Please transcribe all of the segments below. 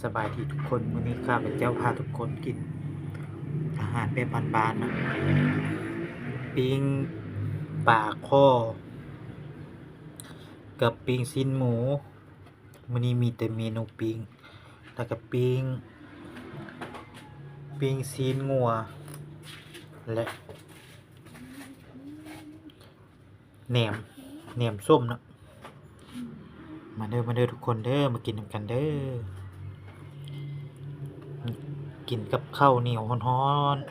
ສະບາຍດີທຸກຄົນ, ມື້ນີ້ຂ້າພະເຈົ້າພາທຸກຄົນກິນອາຫານແບບບ້ານໆເນາະ, ປີ້ງປາຄໍກັບປີ້ງຊີ້ນໝູ. ມື້ນີ້ມີແຕ່ເມນູປີ້ງ ແລ້ວກໍປີ້ງ ປີ້ງຊີ້ນງົວ ແລະ ແໜມ ແໜມສົ້ມເນາະ. ມາເດີ ມາເດີທຸກຄົນເດີ ມາກິນນຳກັນເດີ, ກິນກັບເຂົ້າໜຽວຮ້ອນໆ.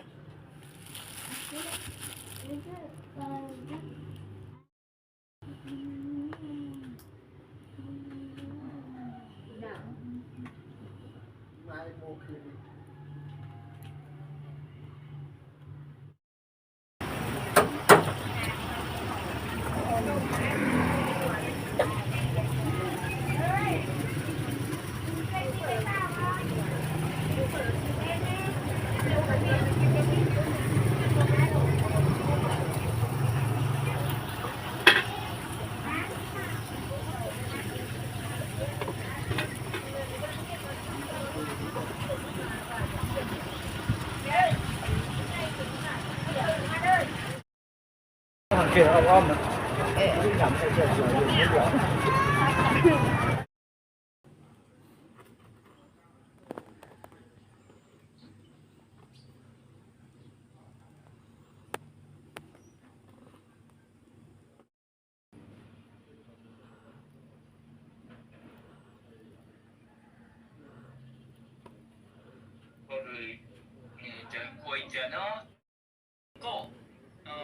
ກໍ ເອີ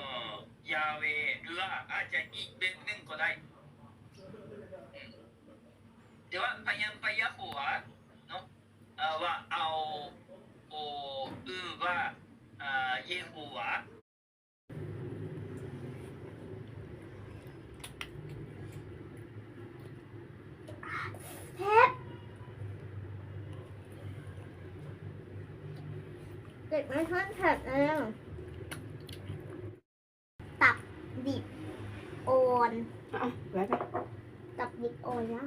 ຢາເວ ຫຼືວ່າອາດຈະອີກແບບໜຶ່ງກໍໄດ້. ອືມ ແຕ່ວ່າພະຍັນພະຍາໂຫວາເນາະ ເອີ ວ່າເອົາ ໂອ ອື ວ່າ ອາ ເຢໂຮວາ. ແຊບ ເດັກນ້ອຍເພິ່ນແຊບເອງ. ຕັບດິບອ່ອນ ເອົາໄວ້ໄປ ຕັບດິບອ່ອນນະ.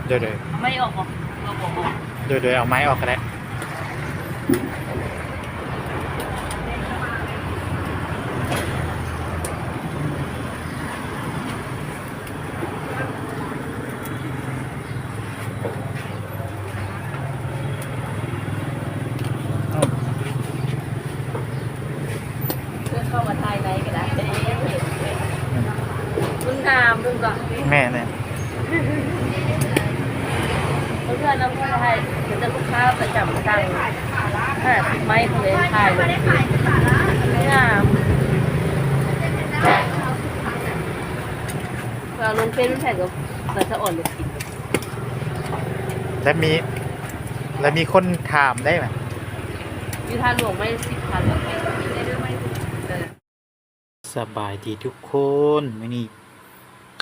ໂດຍໆ ເອົາໄມ້ອອກບໍ່? ໂດຍໆ ເອົາໄມ້ອອກກໍໄດ້. ເຂົ້າມາຖ່າຍໃນກໍໄດ້ ມັນງາມເບິ່ງກ່ອນ. ແມ່ນໆ ເພື່ອນຳໄທ ເປັນລູກຄ້າປະຈຳ ສັ່ງຫ້າສິບໄມ້ ເຂົາເລີຍຂາຍລົງເຟສ ງາມ. ເອົາລົງເຟສ ມັນໃຜກໍ ກໍສະອອນລົງກິນ ແລ້ວມີ ແລ້ວມີຄົນຖາມໄດ້ໄໝ? ຢູ່ທ່າຫຼວງໄມ້ສິບພັນ. ເອີ ສະບາຍດີທຸກຄົນ, ມື້ນີ້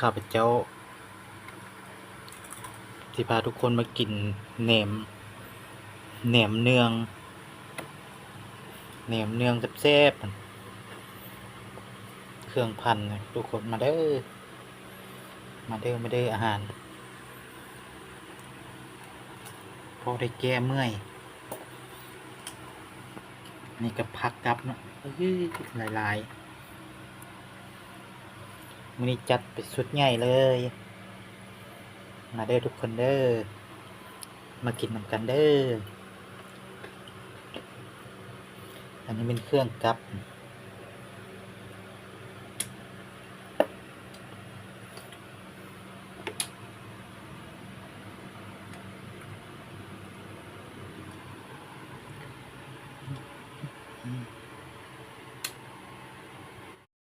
ຂ້າພະເຈົ້າຊິພາທຸກຄົນມາກິນແໜມ ແໜມເນືອງ ແໜມເນືອງແຊບໆ ເຄື່ອງພັນ ທຸກຄົນມາເດີ ມາເດີ ມາເດີ ອາຫານພໍໄດ້ແກ້ເມື່ອຍ. ນີ້ກໍຜັກກັບເນາະ ເອີ ຫຼາຍໆ ມື້ນີ້ຈັດເປັນຊຸດໃຫຍ່ເລີຍ. ມາເດີທຸກຄົນເດີ ມາກິນນຳກັນເດີ. ອັນນີ້ແມ່ນເຄື່ອງກັບ